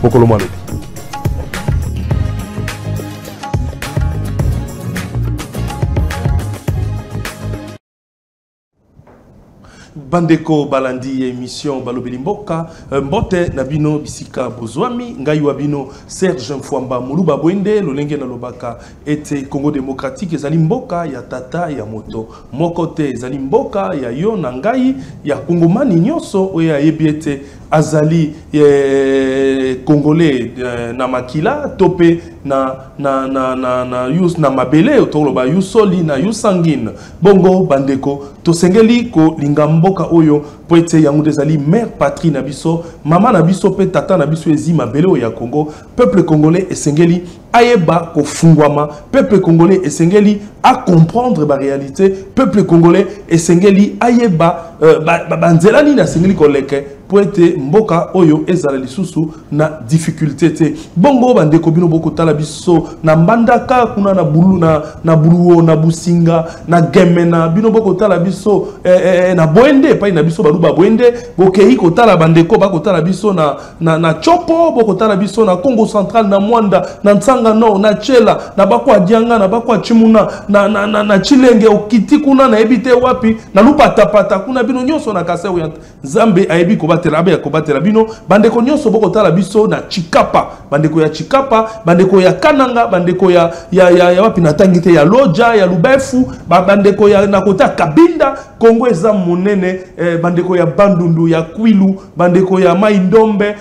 Mokolo mwa lobi. Bandeko balandi ya émission Balobeli Mboka, mbote na bino bisika bozwami, ngai wa bino Serge Mfwamba Muluba Bwende, lolenge na lobaka ete Congo démocratique ezali mboka ya tata ya moto moko te, ezali mboka ya yo na ngai ya Kongomani nyonso oyo ayebi ete azali congolais na makila tope na na na na na yus na mabele toloba yusoli na yusangine. Bongo bandeko tosengeli kolinga mboka oyo po ete yango nde ezali mère patrie na biso, mama na biso pe tata na biso ezi mabele oyo ya Congo. Peuple congolais esengeli ayeba kofungwama, peuple congolais esengeli a comprendre ba réalité, peuple congolais esengeli ayeba ba nzela nini asengeli koleke po ete mboka oyo ezala lisusu na difficulté te. Bongo bandeko bino bokotala biso na Mbandaka kuna na Bulu, na Buluo, na Businga, na Gemena, bino bokotala biso na Boende, epai na biso baluba Boende, bokei kotala bandeko bakotala biso na Chopo, bokotala biso na Congo Central, na Mwanda, na Ntsanga Nord, na Tshela, na Bakwa Dianga, na Bakwa Chimuna, na Chilenge, okiti kuna na ebite wapi, na Lupatapata kuna bino nyonso na Kasai Oriental. Nzambe ayebi kobatela, abe ya kobatela bino. Bandeko nyonso bokotala biso na Chikapa, bandeko ya Chikapa, bandeko ya Kananga, bandeko ya wapi na tangi te, ya Loja, ya Lubefu, bandeko ya na kota Kabinda, Congo eza monene, bandeko ya Bandundu, ya Kwilu, bandeko ya Mai-Ndombe,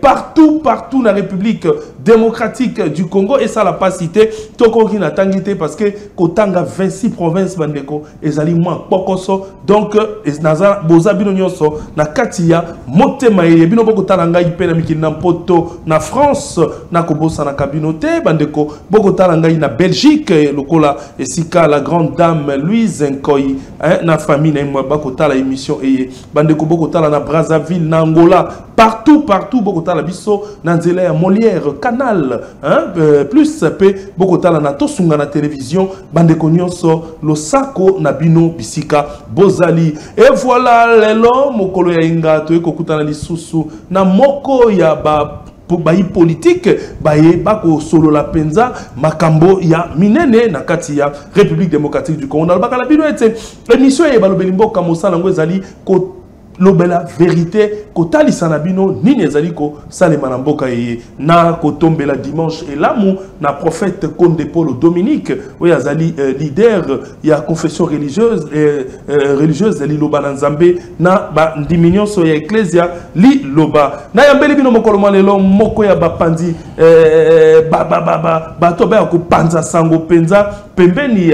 partout, partout na République démocratique du Congo, et ça la pas cité, tokoki na tangi te parce que kotanga 26 provinces bandeko ezali mwa pokoso. Donc naza boza bino nyonso na kati ya motema ye bino bokotala ngai pe na mikili na Mpoto, na France, na kobosana kabino te bandeko bokotala ngai na Belgique lokola esika la grande dame Louise Nkoy, hein, na famille na ye mwa bakotala émission eye bandeko bokotala na Brazzaville, na Angola, partout, partout bokotala biso na nzela ya Molière Canal, hein, plus pe bokotala na tosunga na télévision bandeko nyonso losako na bino bisika bozali. Et voilà lelo mokolo ya inga toye kokutana lisusu na moko ya ba bayi politique baye bakosolola penza makambo ya minene na kati ya République démocratique du Congo. Nalobaka na bino ete émission ya balobeli mboka mosala yango ezali ko lobela vérité kotalisa na bino nini ezali kosalema na mboka eye na kotombela dimanche elamu na prophète Konde Paul Dominique oyo azali leader ya confession religieuse liloba na Nzambe na ba ndimi nyonso ya ecclesia liloba. Na yambeli bino mokolo mwa lelo moko ya bapanzi bato ba ya kopanza sango penza pembeni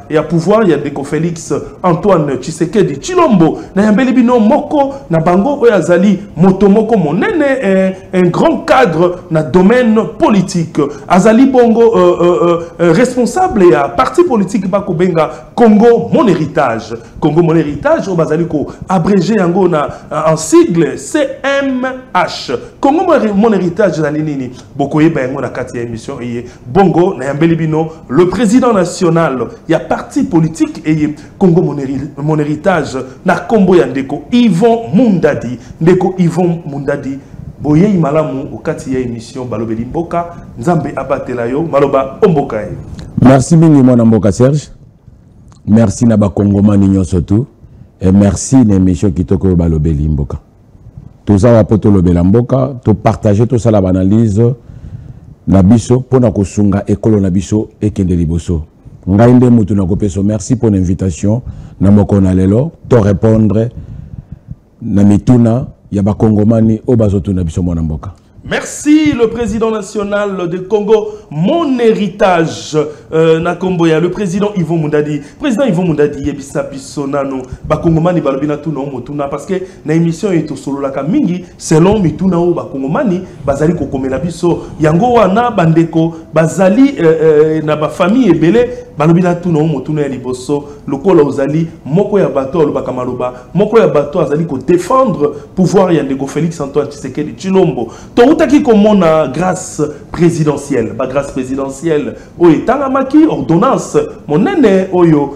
ya pouvoir ya ndeko Félix Antoine Tshisekedi Tshilombo. Na yambeli bino moko na bango oyo azali moto moko monene, un grand cadre na domaine politique. Azali bongo responsable ya parti politique bakobenga Congo Mon Héritage. Congo Mon Héritage oyo bazali ko abrégé yango na en sigle CMH. Congo Mon Héritage ezali nini? Bokoyeba yango na kati ya émission eye. Bongo na yambeli bino le président national ya parti politique eye Congo Mon Héritage na kombo ya ndeko Yvon Mundadi. Ndeko Yvon Mundadi, boyei malamu okati ya émission Balobeli Mboka, Nzambe abatela yo maloba omboka ye. Merci mingi mwana mboka Serge. Merci na ba Kongomani nyonso tout. Et merci na émission kitoko Balobeli Mboka. Toza wa po tolobela mboka, to partager to sala analyse na biso pona kosunga ekolo na biso ekende liboso. Ngai nde mutu na kopeso merci pour l'invitation na moko na lelo to répondre na mituna ya ba Kongomani oyo bazotuna biso mwana mboka. Merci le président national de Congo, Mon Héritage, na Kombo ya le président Yvon Mundadi. Président Yvon Mundadi yebisa biso nano ba Kongomani balobi na tuna motuna parce que na émission eto sololaka mingi selon mituna o ba Kongomani bazali kokomela biso yango wana bandeko bazali na ba famille ebele Balobi natuna yo motuna ya liboso, lokola ozali moko ya bato alobaka maloba, moko ya bato azali kodéfendre pouvoir ya ndeko Félix Antoine Tshisekedi Tshilombo. Toutaki komona grâce présidentielle, bagrâce présidentielle oyo etangamaki, ordonnance monene oyo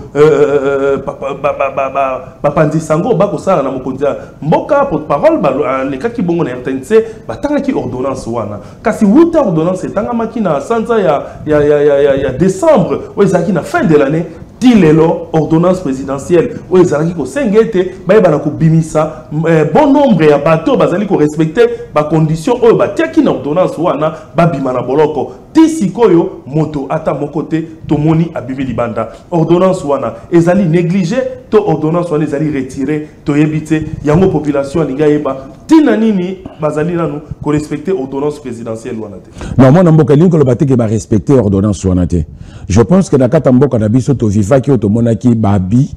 bapanzi sango bakosala na mokonzi ya mboka, porte parole alekaki bongo na RTNC, batangaki ordonnance wana. Kasi wuta ordonnance etangamaki na sanza ya décembre oyo ezalaki na fin de l'année, ti lelo, ordonnance présidentielle oyo ezalaki kosenga ete bayebana kobimisa bon nombre ya bato bazali korespecter bacondition oyo batiaki na ordonnance wana, babima na boloko, ti sikoyo moto ata moko te tomoni abimi libanda. Ordonnance wana ezali négligé to ordonnance wana ezali retiré, toyebi te. Yango population alingi ayeba ntina nini bazali nanu korespecter ordonnance présidentielle wana te. Non, mwana mboka, elingi koloba te ke barespecter ordonnance wana te. Je pense que na kati ya mboka na biso, tovivaki oyo tomonaki babi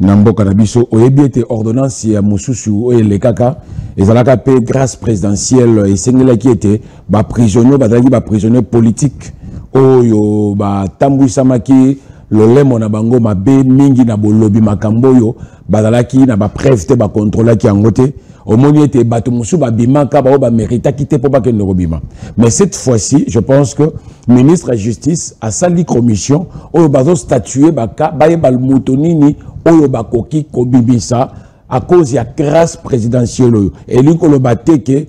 na mboka na biso. Oyebi ete ordonnance ya mosusu oyo elekaka ezalaka mpe grâce présidentielle, esengelaki ete baprisonnier bazalaki baprisonnier politique oyo batambwisamaki lolemo na bango mabe mingi na bolobi makambo oyo bazalaki na bapreuve te, bakontrolaki yango te. Omoni ete bato mosusu babimaka, bao baméritaki te mpo bakende kobima. Mais cette fois-ci, je pense que ministre ya Justice asali commission oyo bazostatue baka, bayeba moto nini oyo bakoki kobimisa à cause ya grâce présidentielle. Oyo elingi koloba te ke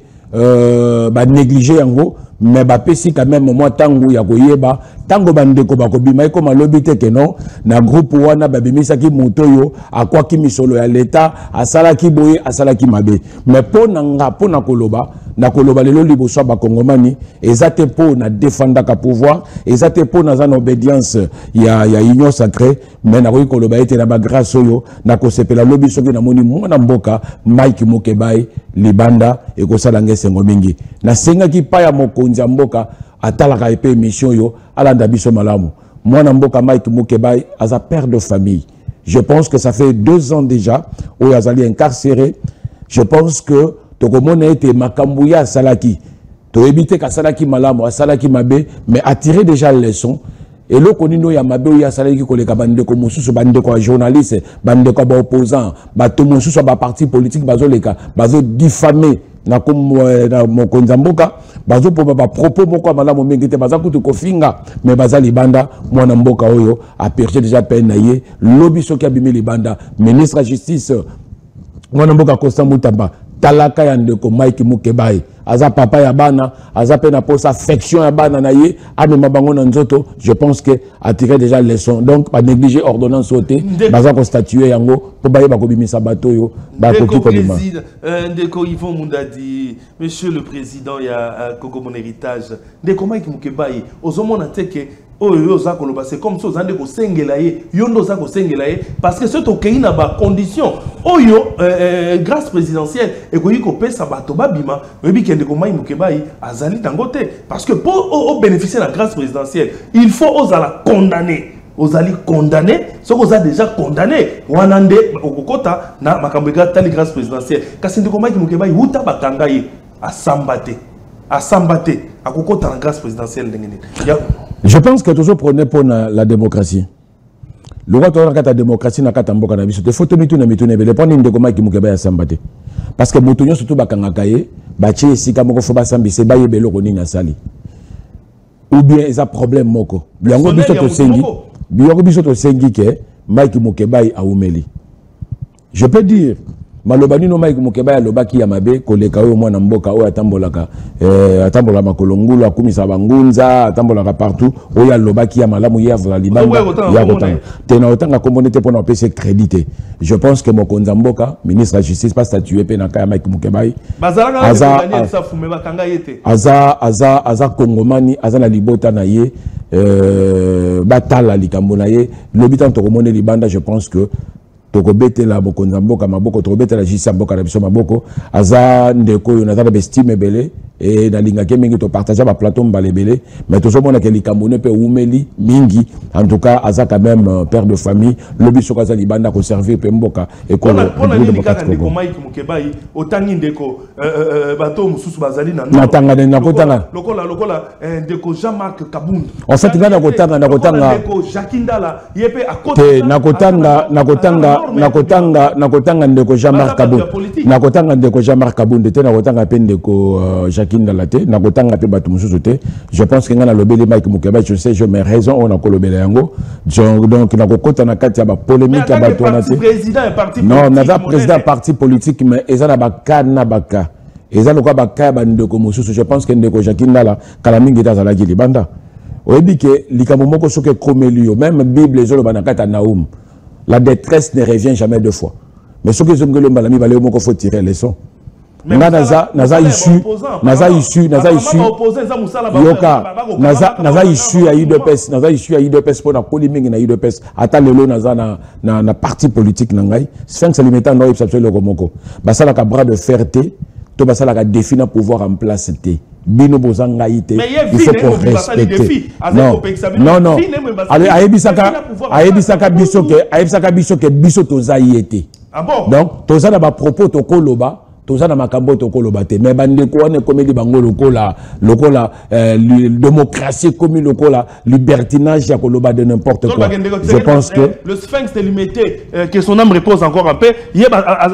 banéglige yango, mais bapesi quand même mwa ntango ya koyeba ntango bandeko bakobima. Ekoma lobi te ke non, na groupe wana babimisaki moto oyo akwaki misolo ya leta, asalaki boye, asalaki mabe. Mais mpo na nga, mpo na koloba, na koloba lelo liboso ya bakongomani, eza te mpo na défendaka pouvoir, eza te mpo naza na obédience ya Union sacrée, mais nakoki koloba ete na bagrâce oyo, nakosepela lobi soki namoni mwana mboka Mike Mukebayi libanda, ekosala nga esengo mingi. Nasengaki pa ya mokonzi ya mboka atalaka epe émission oyo, alanda biso malamu. Mwana mboka Mike Mukebayi aza père de famille. Je pense que ça fait 2 ans déjà oyo azali incarcéré. Je pense que tokomona ete makambo ye asalaki, toyebi te asalaki malamu, asalaki mabe, mais attirer déjà leçon. Eloko nini oyo ya mabe oyo asalaki koleka bandeko mosusu, bandeko ya journaliste, bandeko ya baopposant, bato mosusu ya baparti politique bazoleka, bazodiffamer na mokonzi ya mboka, bazopoba bapropos moko ya malamu mingi te, baza kutu kofinga, mais baza libanda. Mwana mboka oyo apurge déjà peine na ye. Lobi soki abimi libanda, ministre ya Justice, mwana mboka Constant Mutamba, talaka ya ndeko Mike Mukebayi. Aza papa ya bana, aza mpe na posa affection ya bana na ye, amema bango na nzoto. Je pense que atire déjà leçon. Donc banéglige ordonnance oyo te, baza kostatue yango mpo bayeba kobimisa bato oyo bakoki kobima. Ndeko Yvon Mundadi, monsieur le président ya Congo Mon Héritage, ndeko Mike Mukebayi, ozomona te ke oyo yo oza koloba, c'est comme si oza nde kosengela ye, yo nde oza kosengela ye? Parce que soki tokei na bacondition oyo grâce présidentielle ekoki kopesa bato babima, oyebi ke ndeko Mike Mukebayi azali nango te. Parce que mpo obénéficie na grâce présidentielle, il faut ozala condamné, ozali condamné. Soki oza déjà condamné, wana nde okokota na makambo etali grâce présidentielle. Kasi ndeko Mike Mukebayi, wuta bakanga ye, asamba te, asamba te, akokota na grâce présidentielle ndenge nini? Je pense que toujours prôné pour la démocratie. Lokwa toza na kati ya démocratie na kati ya mboka na biso te, faut tomituna mituna ebele. Mpo nini ndeko Mike Mukebayi asamba te? Parce que moto nyonso to bakangaka ye, batie esika moko, faut basambisa, bayeba eloko nini asali, ou bien eza problème moko. Yango biso tosengi, yango biso tosengi ke Mike Mukebayi aumeli. Je peux dire, maloba nino Mike Mukebayi alobaki ya mabe koleka oyo mwana mboka oyo atambolaka, atambolaka makolo ngulu, akumisaka bangunza, atambolaka partout, oyo alobaki ya malamu, ye azala libanda ya kotanga te? Na otanga kombo te mpona opesa crédit te. Je pense que mokonzi ya mboka, ministre ya Justice, bastatue mpe na cas ya Mike Mukebayi. Aza kongomani, aza na libota na ye, batala likambo na ye. Lobi ntango tokomona libanda, je pense que tokobetela mokonzi ya mboka maboko, tokobetela justice ya mboka na biso maboko. Aza ndeko oyo naza na baestime ebele. E nalingaki mingi topartage baplateau mbala ebele, mais tozomonaka likambo ne mpe ewumeli mingi. En tout cas, aza quand même père de famille. Lobi soki aza libanda, koservir mpe mboka. Ekolo nini kaka, ndeko Mike Mukebayi, otangi ndeko bato mosusu bazali na Natanga, nakotanga. Lokola ndeko Jean-Marc Kabund. En fait, nga nakotanga Ndeko Jacques Ndala, ye mpe. Te, nakotanga ndeko Jean-Marc Kabund, nakotanga ndeko Jean-Marc Kabund te, nakotanga mpe ndeko Jacques Ndala te, nakotanga mpe bato mosusu te. Je pense que nga nalobeli Mike Mukebayi. Je sais, je mes raisons oyo nakolobela yango. Donc nakokota na kati ya bapolémique ya bato wana te. Non, naza président parti politique, mais eza na baka na baka, eza lokola baka ya bandeko mosusu. Je pense que ndeko Jacques Ndala, kala mingi te azalaki libanda. Oyebi ke likambo moko soki ekomeli yo, même Bible ezoloba na kati ya Naum: "La détresse ne revient jamais deux fois." Mais soki ezongeli yo mbala mibale, yo moko faut tirer leçon. Nga naza issu, yoka, naza issu ya UDPS, naza issu ya UDPS mpo nakoli mingi na UDPS. Ata lelo naza na parti politique na ngai, Sphinx Limeta. Ndo oyebisa biso eloko moko: basalaka bras de fer te, to basalaka défi na pouvoir en place te. Bino boza ngai te, il faut qu'on respecte. Non, non, non, ayebisaka biso ke biso toza ye te. Ah bon? Donc toza na bapropos tokoloba, toza na makambo tokoloba te. Mais bandeko wana ekomeli bango lokola démocratie ekomi lokola libertinage ya koloba de n'importe quoi. Je pense que Le Sphinx de Limete, que son âme repose encore en paix, ye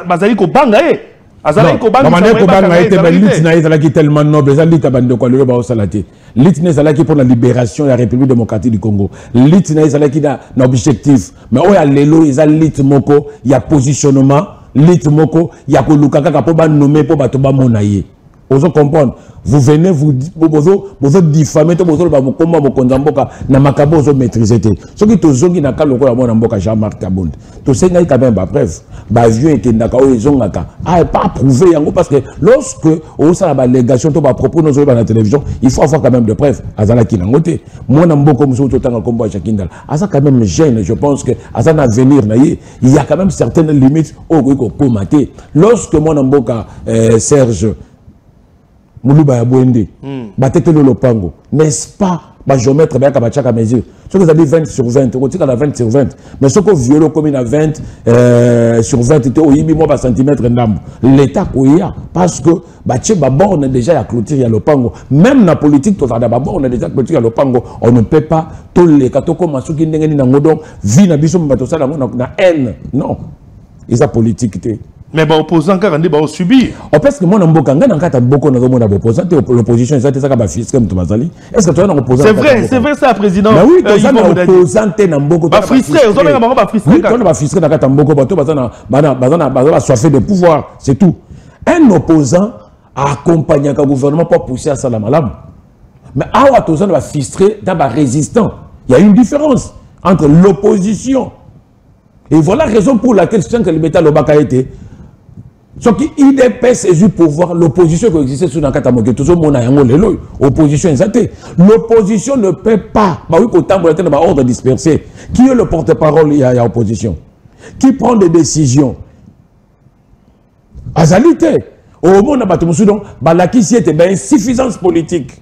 bazali kobanga ye. Azalaki kobanga ye te. Balutte na ye ezalaki tellement noble. Eza lutte ya bandeko ya lelo baosala te. Lutte na ye ezalaki mpona libération ya République démocratique du Congo. Lutte na ye ezalaki na objectif. Mais oyo ya lelo eza lutte moko ya positionnement, lutte moko ya koluka kaka mpo banome, mpo bato bamona ye. Ozo comprendre? Vous venez, vous bozo diffamer to bozoloba mokombo mokonzi ya mboka na makambo ozo maîtriser te. Soki tozongi na ka lokola mwana mboka Jean-Marc Kabund, tosengaki quand même bapreuve. Baavion ekendaka oyo ezongaka, ah, pas prouver yango, parce que lorsque osala ballégation to bapropos nozoloba na télévision, il faut avoir quand même de preuves. Azalaki nango te. Mwana mboka mosusu totanga nkombo ya Jacques Ndala, aza quand même jeune. Je pense que aza na avenir na ye. Il y a quand même certaines limites oyo okoki kokóma te. Lorsque mwana mboka Serge Moluba ya Bwende, bateteli lopango, n'est-ce pas? Bagéomètre bayaka, batiaka mesure. Soki ezali 20 sur 20, okotikala 20 sur 20. Mais soki oviole, okomi na 20 sur 20 te, oyibi mwa bacentimètre ndambo, l'état koya, parce que batie baborne déjà ya clôture ya lopango. Même na politique, tozala na baborne déjà clôture ya lopango. On ne peut pas toleka, tokóma soki ndenge nini nango. Donc vie na biso bato tosala yango na haine, non, eza politique te. Mais baopposant kaka nde baosubir. Parce que mwana mboka, ngai na kati ya mboka nazomona baopposant te. L'opposition eza te, ezaka bafrustrés moto bazali. Est ce que toza na opposant? C'est vrai, c'est vrai ça, président. Mais oui, toza na opposant te na mboka. Bafrustrés, ozobenga bango bafrustrés? Toza na bafrustrés na kati ya mboka. Bato baza basoife de pouvoir, c'est tout. Un opposant accompagnaka gouvernement pour pousser asala malamu. Mais awa toza na bafrustrés na barésistant. Il y a une différence entre l'opposition, et voilà raison pour laquelle Sphinx Limete alobaka ete soki UDPS ezwi pouvoir, l'opposition ekoexiste su na kati ya moke. Tozomona yango lelo oyo, opposition eza te. L'opposition ne peut pas, bakoki kotambola te na baordre dispersé. Qui est le porte-parole ya opposition? Qui prend des décisions? Azali te. Omona bato mosusu, donc balakisi ete bainsuffisance politique,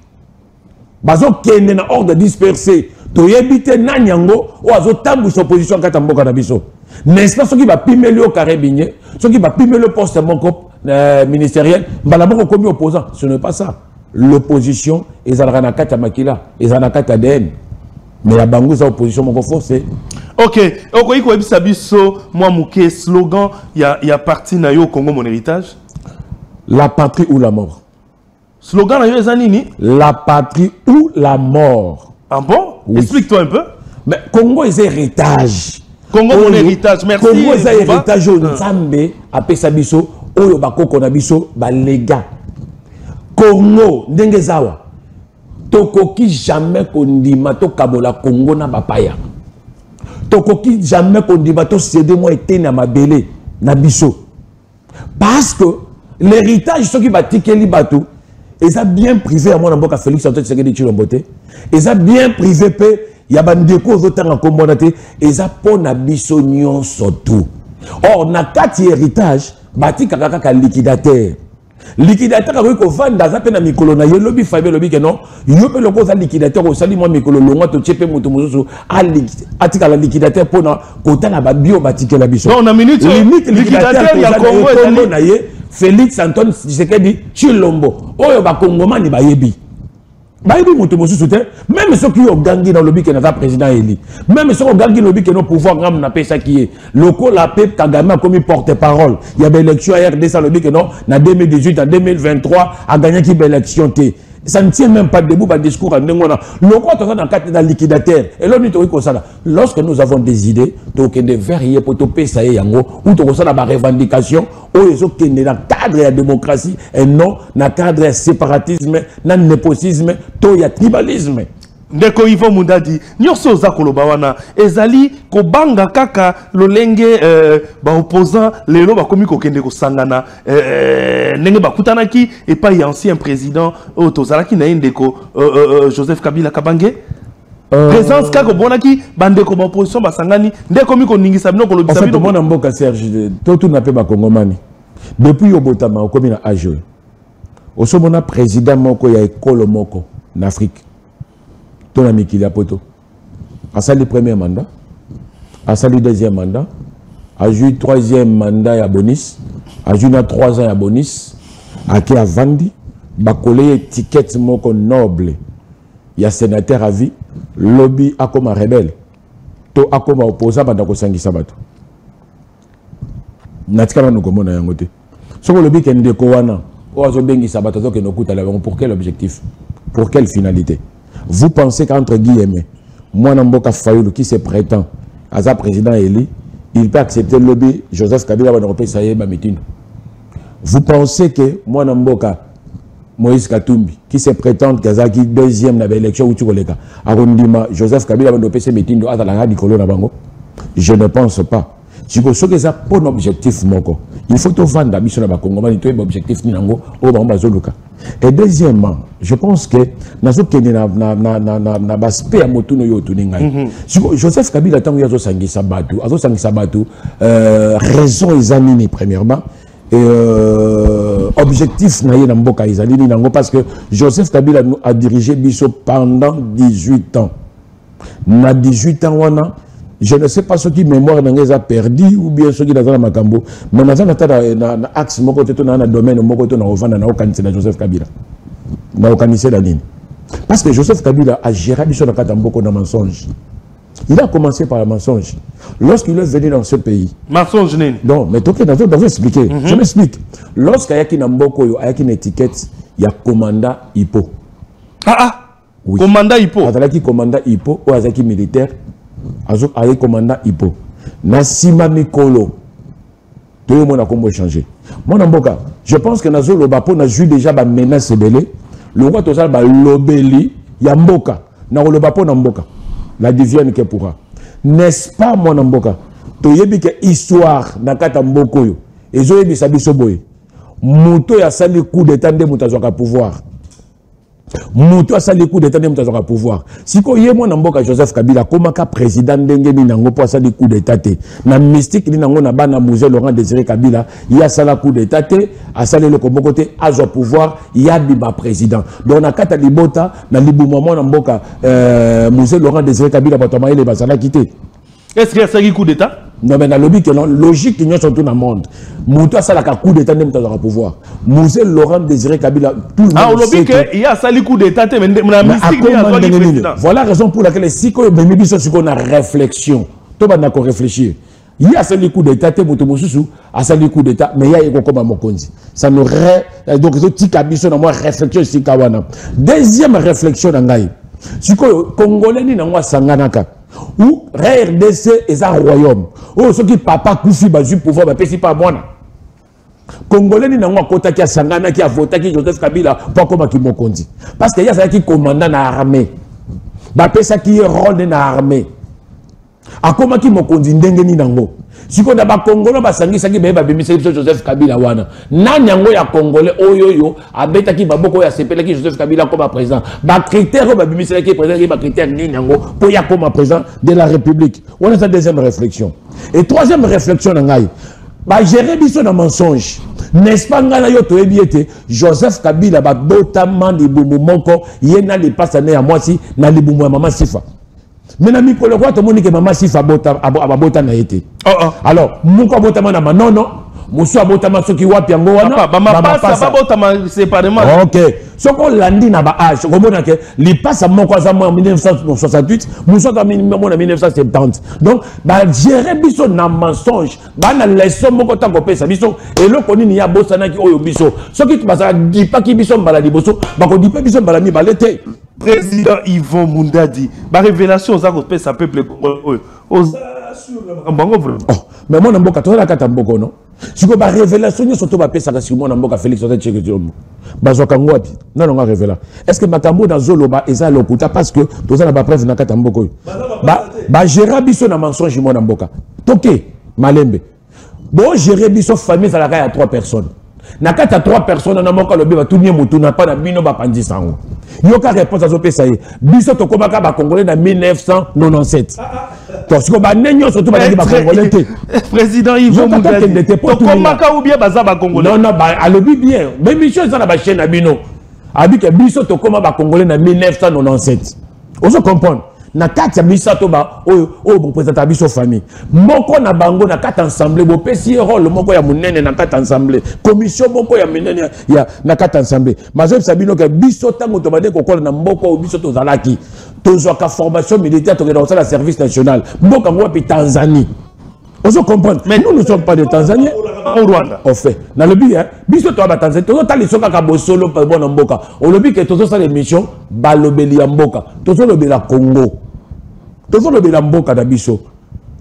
bazokende na ordre dispersé. Toyebi te nani yango oyo azotambwisa opposition kati ya mboka na biso, n'est-ce pas? Soki bapimeli yo carré minier, soki bapimeli yo poste moko ministériel, mbala moko okomi opposant. Ce n'est pas ça. L'opposition ezalaka na kati ya makila, ezala na kati ya ADN. Mais ya bango eza opposition moko forcé. Ok, okoki koyebisa biso mwa moke slogan ya parti na yo, Congo mon héritage? La patrie ou la mort. Slogan na yo eza nini? La patrie ou la mort. Ah bon? Oui. Explique-toi un peu. Mais Congo eza héritage. Congo mon héritage, merci. Congo eza héritage oyo Nzambe apesa biso, oyo bakoko na biso balega. Congo ndenge eza awa, tokoki jamais kondima tokabola Congo na bapaya. Tokoki jamais kondima tocéder mwa eteni ya mabele na biso, parce que l'héritage, soki batikeli bato, eza bien privé ya mwana mboka Félix Antoine Tshisekedi Tshilombo te, eza bien privé mpe ya bandeko ozotanga nkombo wana te, eza mpo na biso nyonso tu. Or na kati ya héritage, batikaka kaka liquidateur. Liquidateur akoki kovanda, aza mpe na mikolo na ye. Lobi Fabien lobi ke non, yo mpe loko oza liquidateur, osali mwa mikolo, longwa, totie mpe moto mosusu atikala liquidateur mpona kotala babio batikela biso. Donc na minute limite liquidateur ya Congo ezali na ye Félix Antoine Tshisekedi Tshilombo, oyo bakongomani bayebi. Bayebi moto mosusu te. Même soki yo ogangi na olobi ke naza président élu, même soki ogangi lobi ke no pouvoir ngamu napesaki ye, lokola mpe Kagame akomi porte parole ya baélection ya RDC, alobi ke non, na 2018, na 2023 aganyaki baélection te, ça ne tient même pas debout, badiscours ya ndenge wana. Lokola toza na kati na liquidateur, eloko nini tokoki kosala? Lorsque nous avons des idées, tokende vers ye mpo topesa ye yango, ou tokosala barevendication oyo ezokende na cadre ya démocratie et non na cadre ya séparatisme, na népotisme to ya tribalisme. Ndeko Ivo Mundadi, nyonso oza koloba wana ezali kobanga kaka lolenge baopposant lelo bakomi kokende kosangana, ndenge bakutanaki epai ya ancien président oyo tozalaki na ye, ndeko Joseph Kabila Kabange. Présence kaka obonaki bandeko baopposition basangani nde ekomi koningisa bino, kolobisa bino? Mwana mboka Serge, totuna mpe bakongomani: depuis obotama, okomi na age oyo, osomona président moko ya ekolo moko na Afrique to na mikili ya poto asali premier mandat, asali deuxième mandat, azwi troisième mandat ya bonus, azwi na 3 ans ya bonus, ake avandi, bakole ye étiquette moko noble ya sénateur à vie, lobi akoma rebelle to akoma opposant, banda kosangisa bato? Natikala nanu komona yango te. Soki olobi ke ndeko wana oyo azobengisa bato, azokende okutala bango pour quel objectif, pour quelle finalité? Vous pensez qu'entre guillemets, mwana mboka Fayulu qui se prétend aza président élu, il peut accepter lobi Joseph Kabila bana kopesa ye bamitindo? Vous pensez que mwana mboka Moïse Katumbi qui se prétend kazaki deuxième na baélection uti koleka akondima Joseph Kabila bana kopesa mitindo, azalaka likolo na bango? Je ne pense pas. Sikoyo soki eza mpona objectif moko, il faut tovanda biso na bakongomani, toyeba objectif nini yango oyo bango bazoluka. Et deuxièmement, je pense que nazokende na baaspect ya motuna oyo otuni ngai. Sikoyo Joseph Kabila, ntango ye azosangisa bato, azosangisa bato, raison eza nini premièrement? Et objectif na ye na mboka ezali nini yango? Parce que Joseph Kabila a dirigé biso pendant 18 ans. Na 18 ans wana, je ne sais pas soki mémoire na ngai eza perdu ou bien soki naza na makambo, mais naza na ta na axe moko te to na domaine moko to na ovanda na okanisela Joseph Kabila, na okanisela nini? Parce que Joseph Kabila a géré biso na kati ya mboka na mensonge. Il a commencé par le mensonge lorsqu'il est venu dans ce pays. Mensonge nini? Non, mais toke, nazo expliquer. Je m'explique. Lorsqu'ayaki na mboka oyo, ayaki na étiquette ya commandant Hippo. Ah ah. Oui. Commandant Hippo. Azalaki commandant Hippo, oyo azalaki militaire, aye commandant Hippo. Na nsima mikolo toyomona kombo échanger. Mwana mboka, je pense que nazoloba mpo nazwi déjà bamenace ebele. Lokwa tozala balobeli ya mboka, nakoloba mpo na mboka, l'advienne que pourra, n'est-ce pas? Mwana mboka, toyebi ke histoire na kati ya mboka oyo ezoyebisa biso boye: moto oyo asali coup d'état nde moto azwaka pouvoir, moto asali coup d'état nde moto azwaka pouvoir. Sikoyo ye mwana mboka Joseph Kabila akomaka président ndenge nini yango? Mpo asali coup d'état te, na mystique nini yango na bana Mzee Laurent Désiré Kabila, ye asala coup d'état te, asali eloko moko te, azwa pouvoir, ye abima président? Donc na kati ya libota, na libuma mwana mboka Mzee Laurent Désiré Kabila, bato ya mayele bazalaki te? Est ce que asalaki coup d'état? Non, mais nalobi ke non, logique nyonso tout na monde, moto asalaka coup d'état nde moto azwaka pouvoir. Mzee Laurent Désiré Kabila, tout le monde. Ah, olobi ke ye asali coup d'état te, mais na mystique nini azwaki président? Voilà raison pour laquelle sikoyo omemi biso sikoyo na réflexion, tobanda koréfléchir. Ye asali coup d'état te, moto mosusu asali coup d'état, mais ye aye kokoma mokonzi. Ça nous donc ezotika biso na mwa réflexion esika wana. Deuxième réflexion na ngai sikoyo: congolais nini yango asanganaka ou RDC eza royaume oyo soki papa akufi, bazwi pouvoir, bapesi pa mwana? Congolais nini yango akotaki, asanganaki, avotaki Joseph Kabila mpo akomaki mokonzi? Parce que ye azalaki commandant na armée, bapesaki ye rôle na armée, akomaki mokonzi ndenge nini yango? Sikoyo na bakongolo basangisaki, baye babimisaki biso Joseph Kabila wana, nani yango ya congolais oyo oyo abetaki maboko, oyo asepelaki Joseph Kabila akoma président? Bacritère oyo babimiselaki président, bacritère nini yango mpo ya koma président de la République? Wana eza deuxième réflexion. Et troisième réflexion na ngai, bagérer biso na mensonge. N'est-ce pas ngai na yo toyebi ete Joseph Kabila babotama libumu moko, ye na lipasa ne ya mwasi na libumu ya mama Sifa. Mais na mikolo kwa tomoni ke mama Sifa abota na ye te. Oh, oh. Alors moko abotama na manono, mosusu abotama soki wapi yango wana. Bamapasa babotama séparément. Ok, soki olandi na baage, okomona ke lipasa moko aza mwa 1968, mosusu aza mona 1970. Donc bagere biso na mensonge, bana leçon moko ntango kopesa biso eloko nini ya bosanaki oyo biso soki bazala dipaki biso mbala liboso, bakodipe biso mbala mibale te. Président Yvon Mundadi, ba révélation oza kopesa peuple congolais oyo, oza sur na makambo yango vraiment? Oh, mais mwana mboka, tozala kata mboka no sikoyo barévélation nyonso to bapesaka sikoyo mwana mboka Félix Antoine Tshisekedi Tshilombo, bazwaka yango wapi? Nano nga révéla, est ce que makambo oyo nazoloba eza lokuta? Parce que toza na bapreuve na kati ya mboka oyo. Bagéra biso na mensonge. Mwana mboka, toke malembe. Bogere biso, famille ezalaka ya trois personnes. Na kati ya trois personnes na moko alobi, batuni ye motuna mpa na bino, bapanzisa yango. Yoka réponse azopesa ye: biso tokomaka bacongolais na 1997. To sikoyo bane nyonso to bazalaki bacongolais te? Président Yvon Mundadi, tokomaka ou bien baza bacongolais? Non, non, alobi bien, bémission eza na bachaîne na bino. Abi ke biso tokóma bacongolais na 1997. Ozo comprendre, na kati ya misato ba oyo oyo bopresentaka biso famille, moko na bango na kati ensemble bopesi ye rôle moko ya monene na kati ensemble, commission moko ya monene ya na kati ensemble. Mazoyebisa bino ke biso ntango tobandi kokola na mboka oyo, biso tozalaki tozwaka formation militaire, tokenda kosala service national. Mboka yango wapi? Tanzanie. Ozo comprendre? Mais nous ne sommes pas des Tanzaniens. Au Rwanda. Au fait, nalobi hein, biso toya batanzanie, tozotala liso kaka bosolo. Bona mboka, olobi ke tozosala émission balobeli ya mboka, tozolobela Congo, tozolobela mboka na biso.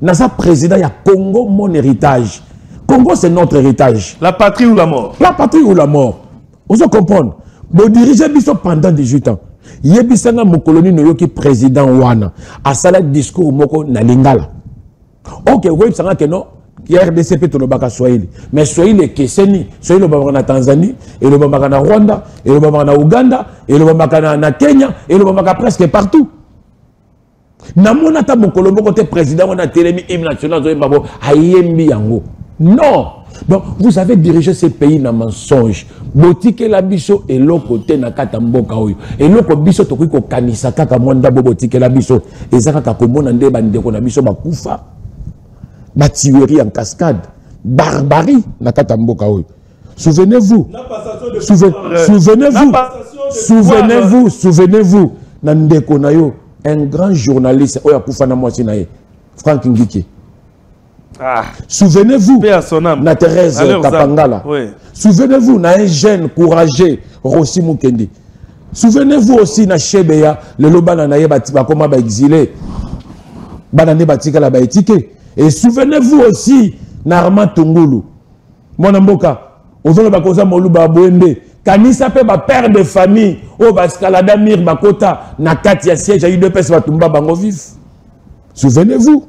Naza président ya Congo mon héritage. Congo, c'est notre héritage. La patrie ou la mort. La patrie ou la mort. Ozo comprendre, bodirige biso pendant 18 ans. Yebisanga mokolo nini oyoki président wana asala discours moko na lingala? Ok, okoyebisanga ke non, RDC mpe tolobaka swahili, mais swahili ekeseni. Swahili elobamaka na Tanzanie, elobamaka na Rwanda, elobamaka na Uganda, elobamaka na Kenya, elobamaka presque partout. Namona ata mokolo moko te président wana atelemi, hymne national azoyemba bo ayembi yango. Non. Donc vous avez dirigé ce pays na mensonge. Botikela biso eloko te na kati ya mboka oyo. Eloko biso tokoki kokanisa kaka mwa ndambo botikela biso eza kaka komona nde bandeko na biso bakufa, batuerie en cascade, barbarie na kati ya mboka oyo. Souvenez-vous, souvenez-vous, souvenez-vous, souvenez-vous na ndeko na yo, un grand journaliste oyo akufa na mwasi na ye, Frank Ngike. Ah. Souvenez-vous Paix à son âme. na Thérèse Alors, Kapangala. Oui. Souvenez-vous na un jeune courageux, Rossi Mukendi. Souvenez-vous aussi na Chebeya, lelo bana na ye bakoma ba exilé. Bana ne batikala ba étike. Et souvenez-vous aussi na Armand Tungulu. Mwana mboka, ozoloba koza moluba boende. Kanisa pe ba père de famille oyo bascalada mur, bakota na kati ya siège ya UDPS, batumba bango vif. Souvenez-vous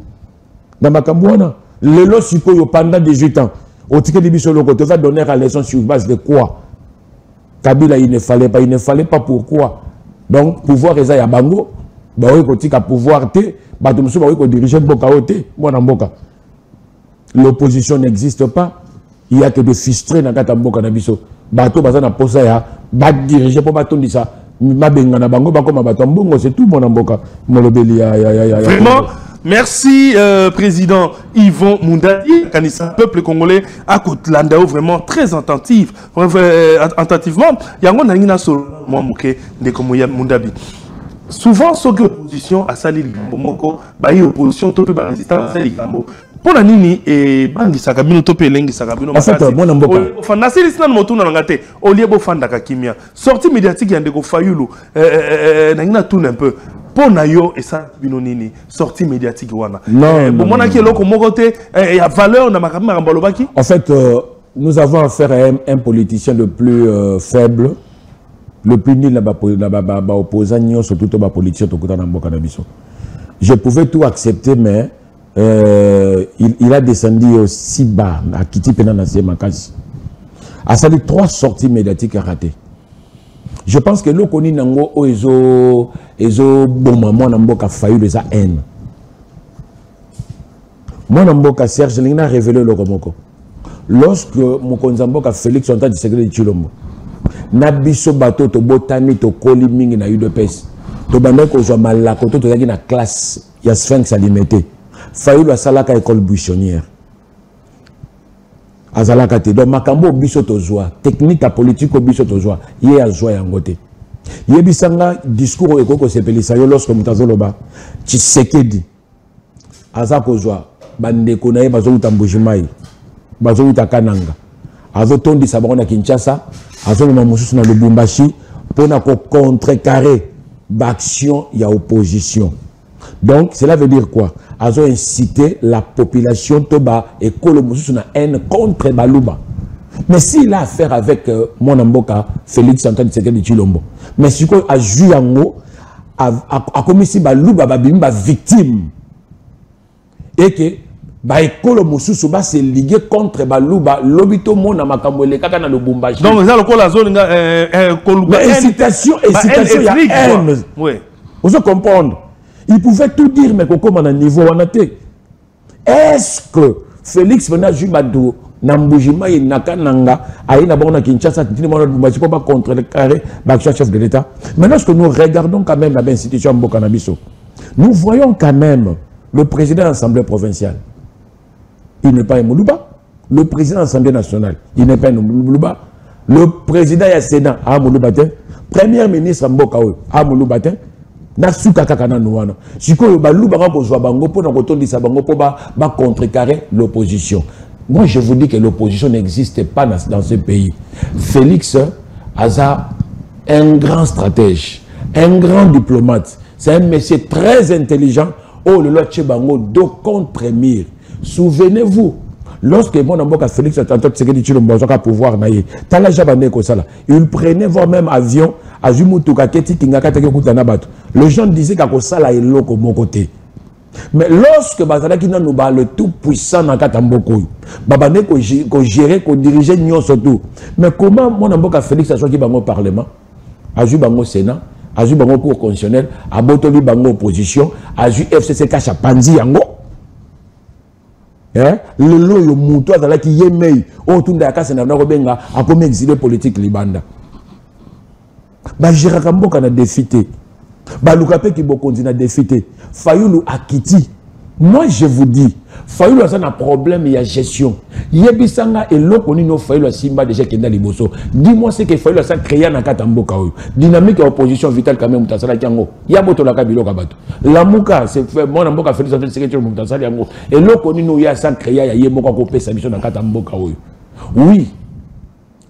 na makambo wana. Lelo sikoyo, pendant 18 ans, otikeli biso eloko. Toza donner à leçon sur base de quoi? Kabila, il ne fallait pas, il ne fallait pas, pourquoi? Donc pouvoir eza ya bango, baoyi kotika pouvoir te, bato mosusu baoyi kodirige mboka oyo te. Mwana mboka, l'opposition n'existe pas, il y a que de frustrés na kati ya mboka na biso. Bato baza na posa ya badirige mpo batondisa mabenga na bango, bakoma bato ya mbongo, c'est tout. Mwana mboka, molobeli ya Vraiment, merci président Yvon Mundadi. Kanisa, peuple congolais akolanda vraiment très attentif, attentivement. Yango nalingi na solo mwa moke, ndeko Mundabi. Souvent soki opposition asali likambo moko, bayi opposition to mpe barésistance asali likambo, mpo na nini ebangisaka bino to mpe elengisaka bino? En fait, mwana mboka. Nasilisi nanu motuna na nga te. Olie bofandaka kimia, sortie médiatique ya ndeko Fayulu, nangi natuna un peu, mpo na yo esalaki bino nini, sortie médiatique wana? Non. Bomonaki eloko moko te ya valeur na makambo alobaki? En fait, nous avons affaire à un politicien le plus faible, le plus nul na baopposant nyonso, tout bapoliticien tokuta na mboka na biso. Je pouvais tout accepter, mais il a descendu aussi bas, akiti mpenza na se makasi. Asali trois sorties médiatiques ratées. Je pense que eloko nini yango oyo ezoboma mwana mboka Fayulu eza haine. Mwana mboka Serge, ndenge na révélé eloko moko. Lorsque mokonzi ya mboka Félix Antoine Tshisekedi Tshilombo na biso bato tobotami, tokoli mingi na UDPS, tobandaki kozwa malako to tozalaki na classe ya Sphinx à Limete, Fayulu asalaka école buissonnière, azalaka te. Donc makambo oyo biso tozwa, technique ya politique oyo biso tozwa, ye azwa yango te. Yebisanga discours oyo ekoki kosepelisa yo lorsque moto azoloba Tshisekedi aza kozwa bandeko na ye bazowuta Mbujimai, bazowuta Kananga, azotondisa bango na Kinshasa, azomema mosusu na Lubumbashi mpona kocontrecarrer baaction ya opposition. Donc cela veut dire quoi? Azo inciter la population to ba ekolo mosusu na haine contre Baluba. Mais s'il a affaire avec mwana mboka Félix Antoine Tshisekedi Tshilombo, mais sikoyo azwi yango, akomisi Baluba babimi bavictime et que baekolo mosusu base ligue contre Baluba. Lobi tomona makambo elekaka na Lubumbashi. Donc eza lokola azolinga koluka incitation, incitation ya haine. Ozo comprendre? Il pouvait tout dire, mais kokoma na niveau wana te. Est-ce que Félix vena azwi bato na Mbujimai, na Kananga, aye na bango na Kinshasa, tini mwana Lubumbashi mpo bacontrecarrer baaction chef de l'État? Maintenant, ce que nous regardons quand même na bainstitution ya mboka na biso, nous voyons quand même le président de l'Assemblée provinciale, il n'est pas un Moluba. Le président de l'Assemblée nationale, il n'est pas un Moluba. Le président ya Sénat a Moluba te. Premier ministre mboka oyo a Moluba te. Nasuka kaka nanu wana. Sikoyo Baluba kozwa bango mpona kotondisa bango mpo bacontrecarrer l'opposition. Moi, je vous dis que l'opposition n'existe pas dans ce pays. Félix aza un grand stratège, un grand diplomate. C'est un monsieur très intelligent. Oyo lelo atie bango dos contre mur. Souvenez-vous, lorsque mwana mboka Félix Antoine Tshisekedi Tshilombo azwaka pouvoir na ye, tala ja bande kosala, il prenait voire même avion, azwi mutuka, aketi Kingaka, ataki okuta na bato. Les gens disaient kakosala eloko moko te. Mais lorsque bazalaki nanu ba le tout puissant na kati ya mboka oyo, babande kogérer, kodiriger nyonso tout. Mais comment mwana mboka Félix azwaki bango parlement, azwi bango Sénat, azwi bango Cour constitutionnelle, abotoli bango opposition, azwi FCC CACH, apanzi yango? Lelo oyo moto azalaki ye mei oyo tunda ya kasi na kobenga akomi exilé politique libanda. Bagéraka mboka na défi te, baluka mpe kibokonzi na défi te. Fayulu akiti. Moi, je vous dis, Fayulu aza na problème ya gestion. Yebisanga eloko nini oyo Fayulu asimba déjà ekenda liboso. Dis-moi ce que Fayulu asa créa na kati ya mboka oyo. Dynamique ya opposition, Vital Kamerhe moto asalaki yango. Ya botolaka biloko ya bato. Lamuka, mwana mboka Félix Antoine Tshisekedi moto asali yango. Eloko nini oyo asa créa ya ye moko akopesa biso na kati ya mboka oyo? Oui,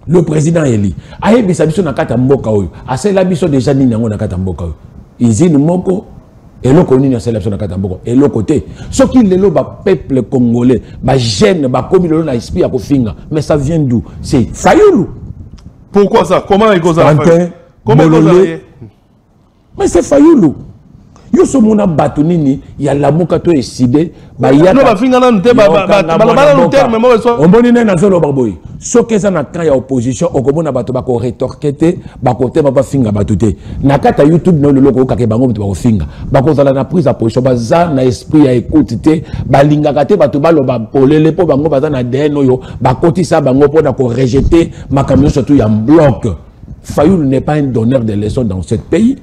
le président eli ayebisa biso na kati ya mboka oyo asalela biso déjà nini yango na kati ya mboka oyo. Usine moko, eloko nini asalela biso na kati ya mboka? Eloko te. Soki lelo bapeuple congolais, bajeune bakomi lelo na esprit ya kofinga, mais ça vient d'où? C'est Fayulu. Pourquoi ça? Comment ekozala? Pantin, Bolole. Mais c'est Fayulu. Yo so mona bato nini ya Lamuka to Ecidé? Bafinga nanu te, baloba nanu terme moko so. Omoni nde nazoloba boye: soki eza na camp ya opposition, okomona bato bakorétorquer te, bakotema bafinga bato te. Na kati ya YouTube na lelo, okokaka bango moto bakofinga, bakozala na prise ya position. Baza na esprit ya écoute te, balingaka te bato baloba polele, mpo bango baza na ADN oyo bakotisa bango mpona korejeter makambo nyonso tu ya bloc. Fayulu n'est pas un donneur de leçons dans ce pays.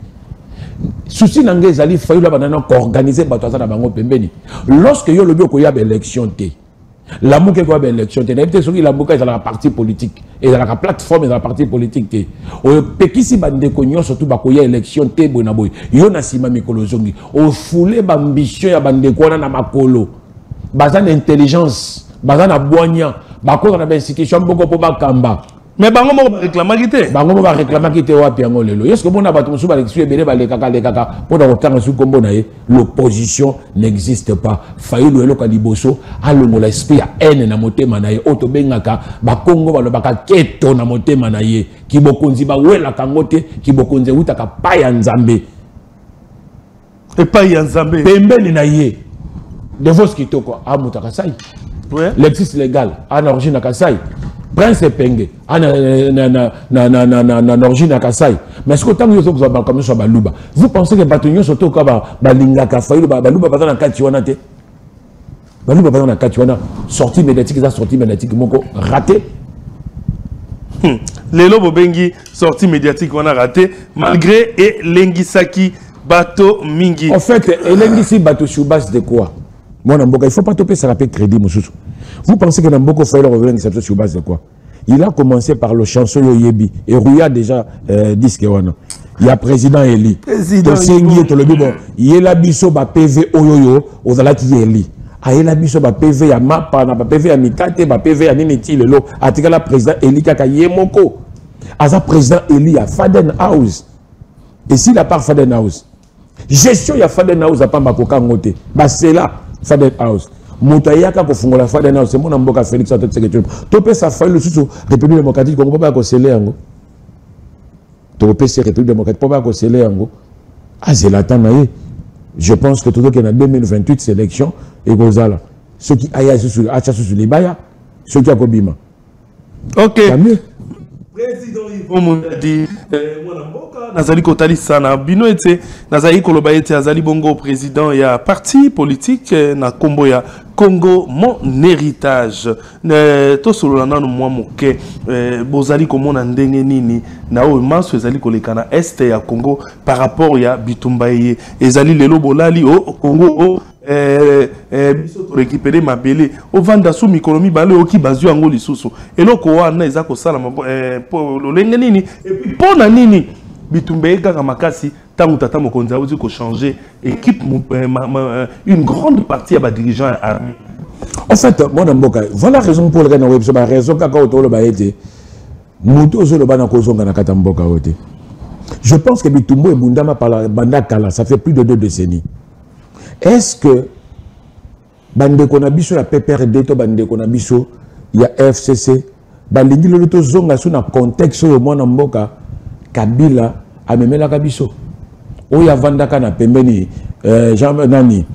Souci na ngai ezali Fayulu abanda na koorganiser bato aza na bango pembeni. Lorsque yo olobi okoya baélection te, Lamuka ekoya baélection te, nayebi te soki Lamuka ezalaka parti politique, ezalaka plateforme, ezalaka parti politique te. Oyo pekisi bandeko nyonso tu bakoya élection te boye na boye. Yo na nsima mikolo ozongi ofule baambition ya bandeko wana na makolo. Baza na intelligence, baza na bwanya, bakoza na bainstitution moko mpo bakamba. Mais bango moko baréclamaki te. Bango moko baréclamaki te. Wapi yango lelo? Yeske omona bato mosusu balekisi ebele, balekaka lekaka mpona kotanga soki nkombo na ye. L'opposition n'existe pas. Fayulu, eloko ya liboso, alongola esprit ya haine na motema na ye oyo tobengaka, Bakongo balobaka keto na motema na ye. Kibokonzi bawelaka yango te, kibokonzi ewutaka pa ya Nzambe. Epai ya Nzambe. Pembeni na ye, Devos Kitoko amuta Kasai. Lexis Légal ana origine na Kasai. Prince Epenge ana na origine na Kasai. Mais soki ntango yo ozokozwa makambo nyonso ya Baluba, vous pensez que bato nyonso toka balingaka Fayulu, Baluba baza na kati wana te? Baluba baza na kati wana. Sortie médiatique eza sortie médiatique moko raté. Lelo bobengi sortie médiatique wana raté malgré elengisaki bato mingi. En fait, elengisi bato sur base de quoi? Mwana mboka, il faut pas topesaka mpe crédit mosusu. Vous pensez que na mboka Fayulu akolengisa biso sur base de quoi? Il a commencé par le chanson Yoyebi et Rouya déjà disque wana ya président élu. Tosengi ye, tolobi bon, yela biso ba PV oyoyo ozalaki élu. Ayela biso ba PV ya mapa na ba PV ya mikate, ba PV ya nini. Ti lelo atikala président élu kaka ye moko. Aza président élu ya Faden House. Esila par Faden House, gestion ya Faden House apamba kokango te. Basela Faden House, moto ayaka kofungola Faden House, mona mboka Félix Antoine Tshisekedi. Topesa Fayulu lisusu République démocratique Congo mpo baya kosele yango. Tokopesa République démocratique mpo baya kosele yango. Azela ata na ye. Je pense que tozokende na 2028, sélection ekozala. Soki aya susu, atya susu libaya, soki akobima. Ok. Mieux. Président Yvon Mundadi, mwana mboka, nazali kotalisa na bino ete nazali koloba ete azali bongo président ya parti politique na nkombo ya Congo Mon Héritage. Tosolola nano mwa moke. Bozali komona ndenge nini na oyo manso ezali koleka na est ya Congo par rapport ya bitumba eye ezali lelo? Bolali o Congo o biso torécupérer mabele, ovanda su mikolo 2, oyoki bazwi yango lisusu. Eloko wana eza kosalama lolenge nini? Et puis mpo na nini bitumba ye kaka makasi ntango tata mokonzi auti kochanger équipe, une grande partie ya badirigeant ya armée? En fait, mwana mboka, voilà raison pour laquelle nakoyebi biso baraison kaka oyo toloba ete moto ozoloba na kozonga na kati ya mboka oyo te. Je pense que bitumba ebundama banda kala, ça fait plus de 2 décennies. Est-ce que bandeko na biso ya PPRD to bandeko na biso ya FCC balingi lelo tozonga so na contexte oyo mwana mboka Kabila amemelaka biso, oyo avandaka na pembeni, Jean nani,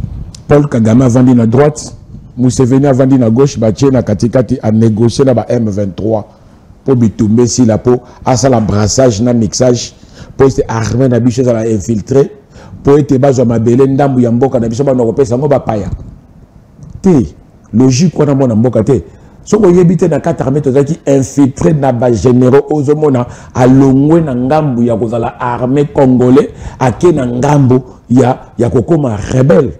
Paul Kagame avandi na droite, Museveni avandi na gauche, batie na katikati, anégocie na ba M23 mpo bitumba esila, mpo asala brassage na mixage, mpo ete armée na biso ezala infiltré, mpo ete bazwa mabele ndambu ya mboka na biso, bana kopesa yango bapaya te? Logique wana, mwana mboka, te. Soki oyebi te, na kati armée tozalaki infiltré na bagénéraux. Ozomona alongwe na ngambu ya kozala armée congolais, ake na ngambu ya kokóma rebelle,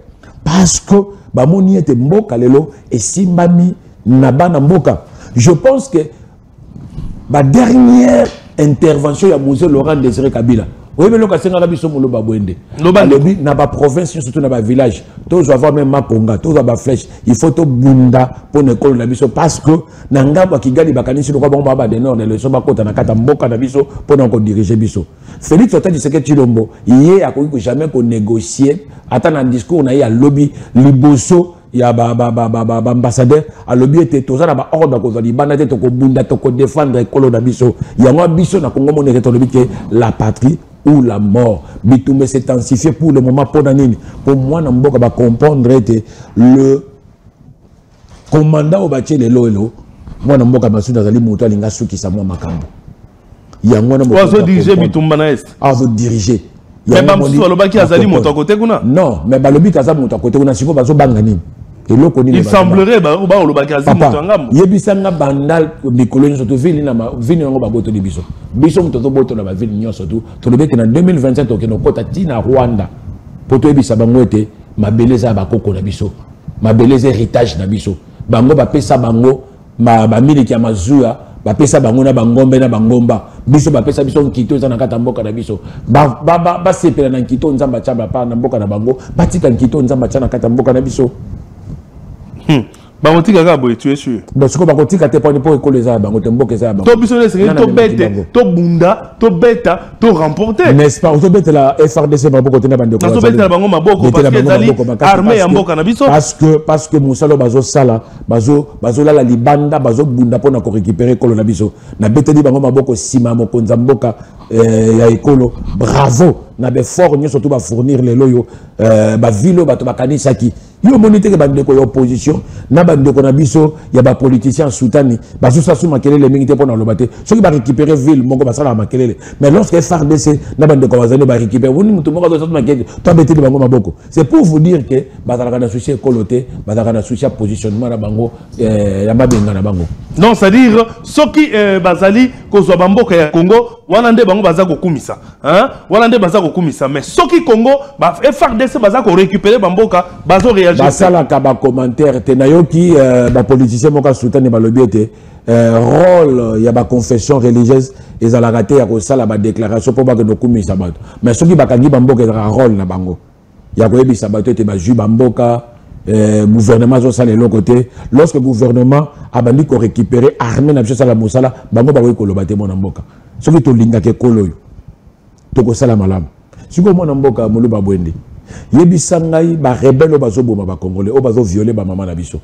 parce que bamoni ete mboka lelo esimbami na bana mboka. Je pense que badernière intervention ya Mzee Laurent Désiré Kabila, oyebi eloko asengaka biso? Moloba bwende, alobi na baprovince nyonso to na bavillage, tozwa va même makonga, tozwa baflèche, il faut tobunda mpo na ekolo na biso, parce que na ngambo ya Kigali bakanisi lokwa bango baa badonneur de leçon, bakota na kati ya mboka na biso mpo na kodiriger biso. Félix Antoine Tshisekedi Tshilombo, ye akoki jamais konégocier. Ata na discours na ye alobi liboso ya baambassadeur, alobi ete toza na baordre kozwa libanda te, tokobunda, tokodéfendre ekolo na biso. Yango biso na Congo moneke tolobi ke la patrie ou la mort. Bitumba s'intensifier pour le moment mpo na nini? Mpo mwana mboka bacomprendre ete le commandant oyo batie lelo elo, mwana mboka Masudu, azali moto alingi asukisa mwa makambo. Yango wana azodirige bitumba na est. Azodirige. Mais bamosusu balobaki azali moto akote kuna. Non, mais balobi aza moto akote kuna. Sikoyo bazobanga nini? Eloko nini? Il semblerait balobaki azi moto ya ngambo. Yebisanga, banda mikolo nyonso to ville na ville yango babotoli biso, biso moto tozobotola baville nyonso. Tu tolobi ete na 2025 tokende okota ntina Rwanda mpo toyebisa bango ete mabele eza ya bakoko na biso, mabele eza héritage na biso. Bango bapesa bango bamiliki ya mazuya, bapesa bango na bangombe na bangomba. Biso bapesa biso nkito eza na kati ya mboka na biso. Basepela na nkito Nzambe atya bapa na mboka na bango, batika nkito Nzambe atya na kati ya mboka na biso. Bakotika kaka boye, tu es sûr? Bon, sikoyo bakotika te mponi mpo ekolo eza ya bango te, mboka eza ya bango. To biso esengeli tobete, tobunda, tobeta, to remporter. N'est-ce pas? Ozobetela FARDC maboko te na bandeko. Nazobetela bango maboko parce que ezali armée ya mboka na biso. Parce que mosala oyo bazosala, bazolala libanda, bazobunda mpona korécupérer ekolo na biso. Nabeteli bango maboko nsima ya mokonzi ya mboka ya ekolo. Bravo na baeffort nyonso to bafournir lelo oyo. Baville oyo bato bakanisaki Yo omoni teke bandeko ya opposition na bandeko na biso ya bapoliticien soutani bazosasu makelele mingi te mpo na loba te. Soki barécupérer ville moko, basalaka makelele, mais lorsque FARDC na bandeko bazali barécupérer, woni motu moko azosasu makelele to abeteli bango maboko. C'est pour vous dire que bazalaka na souci ekolo te, bazalaka na souci ya positionnement na bango, ya mabenga na bango. Non, c'est-à-dire soki bazali kozwa bamboka ya Congo wana nde bango baza kokumisa, hein? Wana nde baza kokumisa, mais soki Congo ba FARDC baza korécupérer bamboka, bazo réagir. Basalaka bacommentaire te. Nayoki bapoliticien moko asutani balobi ete rôle ya baconfession religieuse ezalaka te ya kosala badéclaration mpo bakende kokumisa bato, mais soki bakangi bamboka, ezalaka rôle na bango ya koyebisa bato ete bazwi bamboka, gouvernement azosala eloko te. Lorsque gouvernement abandi korécupérer, armée na biso esala mosala, bango bakoki koloba te. Mwana mboka, soki tolingaka ekolo oyo, tokosala malamu. Sikoyo, mwana mboka Moluba Bwende, yebisa ngai, barebele oyo bazoboma bacongolais, oyo bazovioler bamama na biso,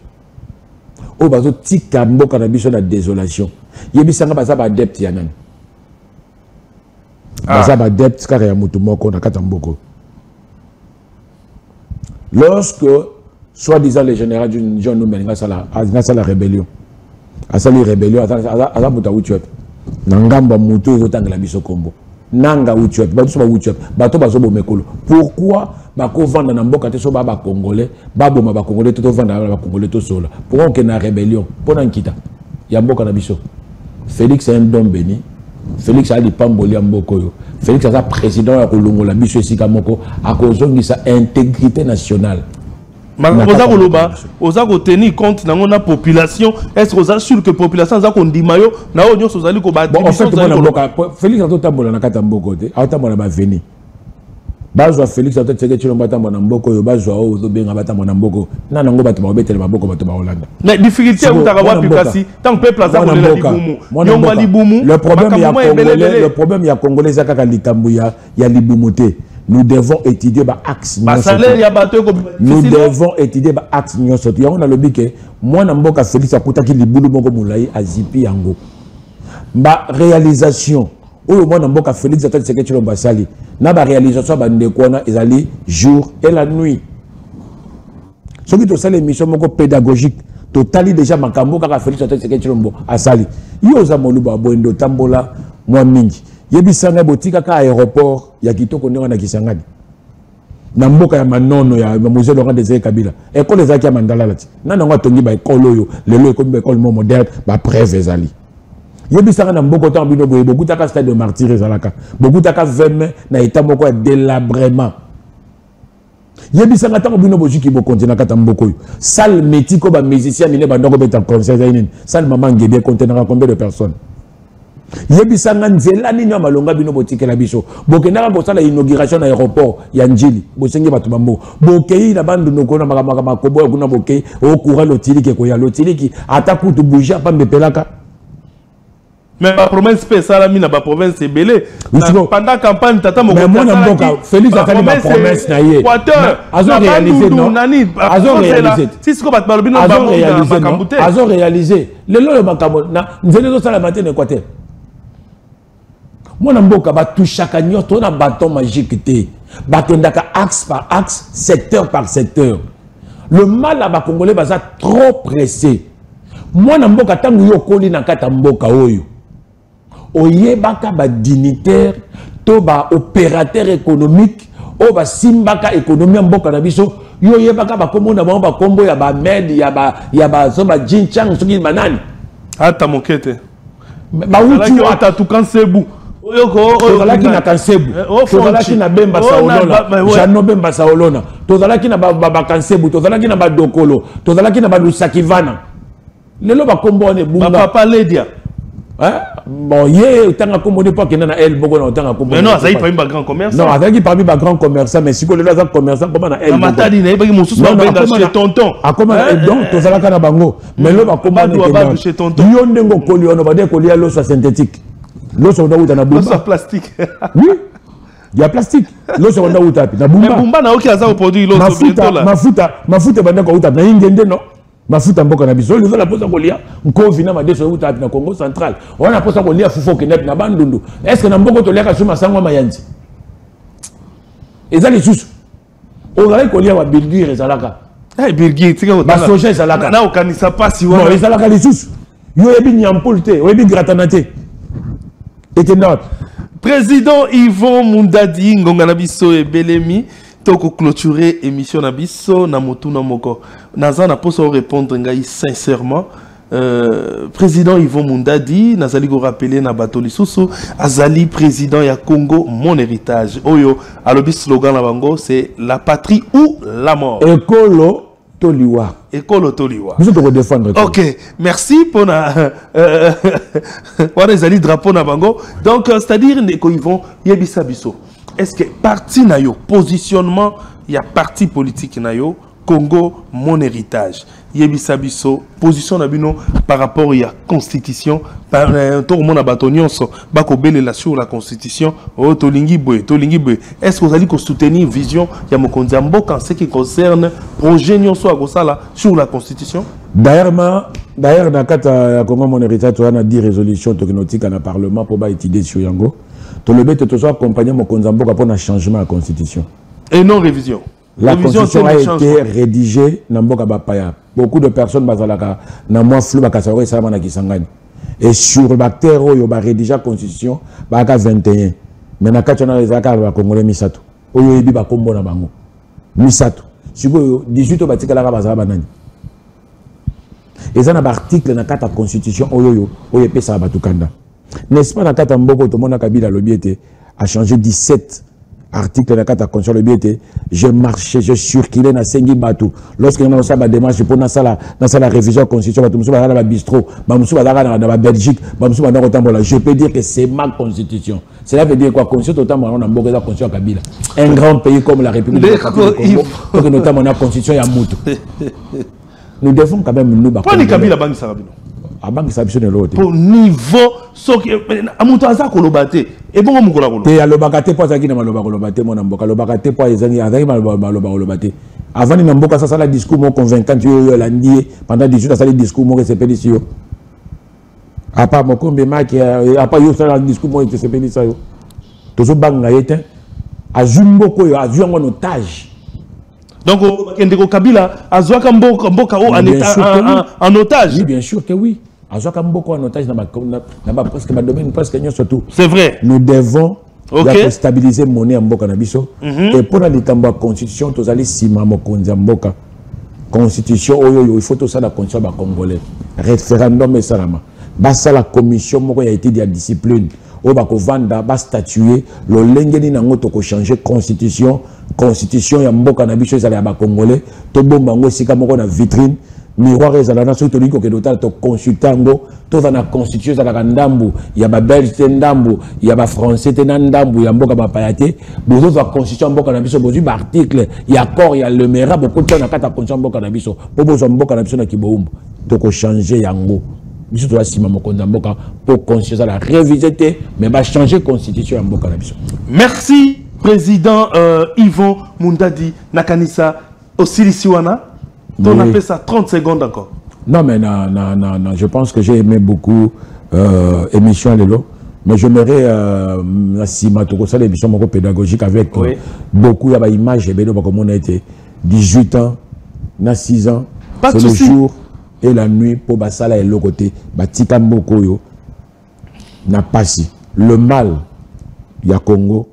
oyo bazotika mboka na biso na désolation, yebisa ngai, baza baadepte ya nani? Baza baadepte kaka ya motu moko na kati ya mboka oyo. Lorsque soi-disant le général John Numbi alingi asala rébellion, asali rébellion, aza moto awuti wapi? Na ngambo ya motu oyo ezotangela biso kombo nanga awuti wapi? Bato so bawuti wapi? Bato bazoboma ekolo, pourquoi bakovanda na mboka te? So baa bacongolais, baboma bacongolais te, tovanda na bacongolais, tosola. Pourquoi okende na rébellion mpo na nkita ya mboka na biso? Félix est un homme béni. Félix aza lipamboli ya mboka oyo. Félix aza président ya kolongola biso esika moko, akozongisa intégrité nationale. Makambo oza koloba, oza kotenir compte nango na population? Est ce que oza sûr que population aza kondima yo na oyo nyonso ozali? Bon, en fait, mwana mboka Félix azotambola na kati ya mboka te, azotambola na baveni. Bazwa Félix ata Tshisekedi Tshilombo atambola na mboka oyo, bazwa oyo ozobenga batambola na mboka oyo, na nango bato bakobetela maboko, bato bakolanda. Mais difficulté eutaka wapi? Kasi ntango peuple aza kolela libumu, nyongo ya libumu. Le problème ya Congolais, le problème ya Congolais eza kaka likambo ya libumu te. Nous devons étudier baaxe. Basalaire ya bato. Nous devons étudier baaxe nyonso te. Yango nalobi ke mwana mboka Félix akutaki libulu moko molai, azipi yango. Baréalisation oyo mwana mboka Félix Antoine Tshisekedi Tshilombo asali na baréalisation ya bandeko wana ezali jour et la nuit. Soki tosali émission moko pédagogique, totali déjà makambo kaka Félix Antoine Tshisekedi Tshilombo asali. Yo oza Moluba Boyende, otambola mwa mingi, yebisa ngai, botikaka aéroport ya kitoko ndenge wana Kisangani, na mboka ya manono ya Mzee Laurent Désiré Kabila? Ekole ezalaki ya mandalala ti nani yango atongi baekole oyo lelo ekomi baekole mo moderne? Bapreuve ezali. Yebisaka, na mboka ntango bino boye, bokutaka stade de martyr ezalaka, bokutaka veme na état moko ya délabrement. Yebisanga, ntango bino bozwiki bokonzi na kati ya mboka oyo, salle mythique oyo bamusicien mine bandoko beta concert ezali nini? Salle Mama Ngebi ekontenaka combien de personnes? Yebisanga, nzela nini ya malonga bino botikela biso? Bokendaka kosala inauguration na aéroport ya Njili, bosengi bato bamboka, bokei na Bandundu kuna, makambo makobo ya kuna, bokei okura lotiliki, ekoya lotiliki, ata kutu bougie apamba epelaka. Mais bapromesse mpe esalami na baprovince ebele pendant campagne. Tata. Mwana mboka Félix asali bapromesse na ye. Azoréalise, non? Azoréalise. Sisiko bato balobi no makambo te. Azoréalise lelo oyo makambo na nzela ezosalama te na Équateur. Mwana mboka, batushaka nyonso na bâton magique te, bakendaka axe par axe, secteur par secteur. Le mal ya bacongolais, baza trop pressé. Mwana mboka, ntango yo okoli na kati ya mboka oyo, oyebaka badignitaire to baopérateur économique oyo basimbaka économie ya mboka na biso? Yo oyebaka bakombo na bango, bakombo ya bamed, ya baso bajinchang, soki banani? Ata moke te. Bauti. Tatu Kansebu. Tozalaki na Kansebu, tozalaki na Bemba Saolona, Jano Bemba Saolona, tozalaki na bakansebu, tozalaki na badokolo, tozalaki na balusakivana. Lelo bakombo wana ebunga. Bapapa Ledia. Bon, ye otanga kombo nde mpo akenda na el moko na otanga kombo. Mais non, azalaki parmi bagrand commerçant. Non, azalaki parmi bagrand commerçant, mais sikoyo lelo aza commerçant koma na el Matadi. Nayebaki mosusu babenga chez tonton. Akoma na, donc tozalaka na bango, mais lelo bakoma. Chez tonton. Yo ndenge okoli wana, bade kolia loso ya synthétique, loso onda wuta na Bumba. Loso ya plastique. Oui, ya plastique. Loso onda wuta wapi? Na Bumba. Bumba naoki aza koproduire loso bientôt là. Mafuta, mafuta ebanda kouta na Ingende, non? Mafuta mboka na biso oyo, oza na mposa kolia nkovi na madeso, euta wapi? Na Congo central. Wana mposa kolia fufu, okende wapi? Na Bandundu. Est ce que na mboka toliaka su masango ya mayanzi eza lisusu? Ozalaki kolia babildure ezalaka. Hey, Birgit, tika kotala. Basoja ezalaka. Na okanisa pasi wana. Non, ezalaka lisusu. Yo oyebi nyampul te, oyebi gratana te. Ekenda wapi? Président Yvon Mundadi, ngonga na biso ebelemi, toko clôturer émission na biso na motuna moko. Naza na poso répondre ngai sincèrement. Président Yvon Mundadi, nazali ko rappeler na bato lisusu, azali président ya Congo mon héritage. Oyo alobi slogan na bango, c'est la patrie ou la mort. Ekolo toliwa. Ekolo toliwa. Biso toko défendre. OK, merci pour na wana ezali drapeau na bango. Donc c'est-à-dire ndeko Yvon yebisa biso. Est-ce que parti na yo, positionnement ya parti politique na yo Congo mon héritage, yebisa biso position na bino par rapport ya constitution, par tokomona bato nyonso bakobelela sur la constitution, oh tolingi boye, tolingi boye. Est-ce que vous allez soutenir vision ya mokonzi ya mboka en ce qui concerne projet nyonso ya kosala sur la constitution? D'ailleurs, d'ailleurs na kati ya Congo mon héritage toza na 10 résolution tokinotika na parlement mpo baétudier sur yango. Tolobi ete tozo accompagner mokonzi ya mboka mpona changement ya constitution et non révision. La Révision, constitution a c'est le été changement. Rédigée na mboka bapaya. Beaucoup de personnes bazalaka na mwa flou, bakasa oyo esalama na Kisangani. Et sur baacteur oyo barédige constitution bayaka 21, mais na kati wana ezalaka bakongolais misato oyo oyebi bakombo na bango misato. Sikoyo 18 oyo batikalaka bazala banani? Eza na baarticle na kati ya constitution oyo epesaka bato kanda, n'est-ce pas? Na kati ya mboka oyo tomona Kabila alobi ete achanger 17 article na kati ya constitution. Alobi ete je marché, je circulé, nasengi bato. Lorsque nga nasala badémarche mpo nasala révision ya constitution, bato mosusu bazala na babistrot, bamosusu bazalaka na babelgique, bamosusu banda kotambola. Je peux dire que c'est ma constitution. Cela veut dire quoi? Constitution totambola yango na mboka eza constitution ya Kabila. Un grand pays comme la République démocratique du Congo, toke notamment na constitution ya mutu? Nous devons quand même, nous Mponi Kabila abangisaka bino? Abangisa biso na eloko te. Po niveau soki moto aza koloba te, ebongo mokolo akoloba? Te, alobaka te mpo azalaki na maloba koloba te. Mwana mboka alobaka te mpo azalaki maloba koloba te. Avandi na mboka, asala discours moko convaincant yo oyo alandi ye pendant 18, asali discours moko esepelisi yo? Apa mokombe maki, apa yo osala discours moko esepelisa yo? Tozobanga ye te. Azwi mboka oyo, azwi yango en otage. Donc ndeko Kabila azwaka mboka oyo en otage? Oui, bien sûr que oui, azwaka mboka en otage na ba presque badomaine presque nyonso tout. C'est vrai. Nous devons ya kostabiliser monnaie ya mboka na biso. Et mpona likambo ya constitution, tozali nsima mokonzi ya mboka. Constitution oyo, il faut tosala constitution ya bacongolais, référendum esalama, basala commission moko ya étude ya discipline oyo bakovanda bastatue lolenge nini yango tokochange constitution. Constitution ya mboka na biso ezala ya bacongolais. Tobomba yango esika moko na vitrine, miroir ezala na soki tolingi kokende kotala, toconsulte yango. Toza na constitution ezalaka ndambu ya babelge te, ndambu ya bafrançais te, na ndambu ya mboka bapaya te. Bozozwa constitution ya mboka na biso, bozwi baarticle ya accord ya Lemera, bokotya na kati ya constitution ya mboka na biso mpo bozwa mboka na biso na kibowumbu. Tokochange yango. Biso toza nsima mokonzi ya mboka mpo constitution ezala révisé te, mais bachange constitution ya mboka na biso. Merci, président Yvon Mundadi. Nakanisa osilisi wana to napesa 30 secondes encore. Non, mais na, na, na, na, je pense que j'ai aimé beaucoup émission lelo, mais j'aimerais na nsima tokosala émission moko pédagogique avec beaucoup ya baimage ebele. Bakomona ete 18 ans na 6 ans, c'est le jour et la nuit mpo basala eloko te. Batika mboka oyo na pasi. Le mal ya Congo,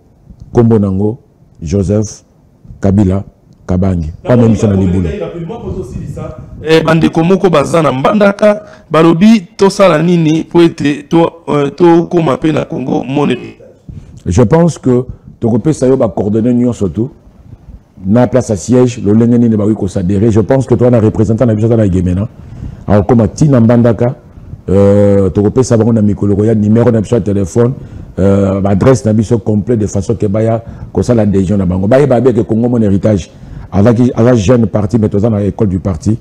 nkombo nango Joseph Kabila Kabange, pamemisa na libula. Bandeko moko baza na Mbandaka balobi tosala nini po ete tokóma mpe na Congo mon Je pense que tokopesa yo bacoordonnées nyonso tu na place ya siège, lolenge nini bakoki koadhérer. Je pense que toza na représentant na biso aza na Gemena, akokóma ntina Mbandaka. Tokopesa bango na mikolo koya numéro na biso ya téléphone, baadresse na biso complet, de façon ke baya kosala adhésion na bango. Bayeba bien ke Congo mon héritage azalaki aza jeune parti, mais toza na école du parti.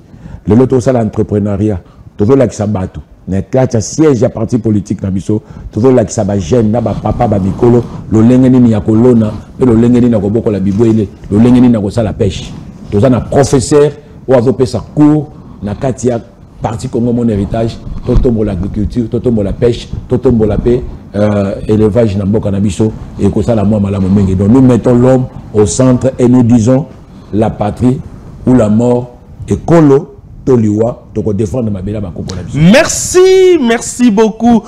Lelo tosala entrepreneuriat, tozolakisa bato na kati ya siège ya parti politique na biso, tozolakisa bajeune na bapapa bamikolo lolenge nini ya kolona mpe lolenge nini ya kobokola bibwele, lolenge nini ya kosala pêche. Toza na professeur oyo azopesa cours na kati ya parti Congo mon héritage. Totombola agriculture, totombola pêche, totombola mpe élevage na mboka na biso, ekosala mwa malamu mingi. Donc nous mettons l'homme au centre et nous disons: la patrie ou la mort. Ekolo to liwa, tokodéfendre mabele ya bakoko na biso. Merci, merci beaucoup,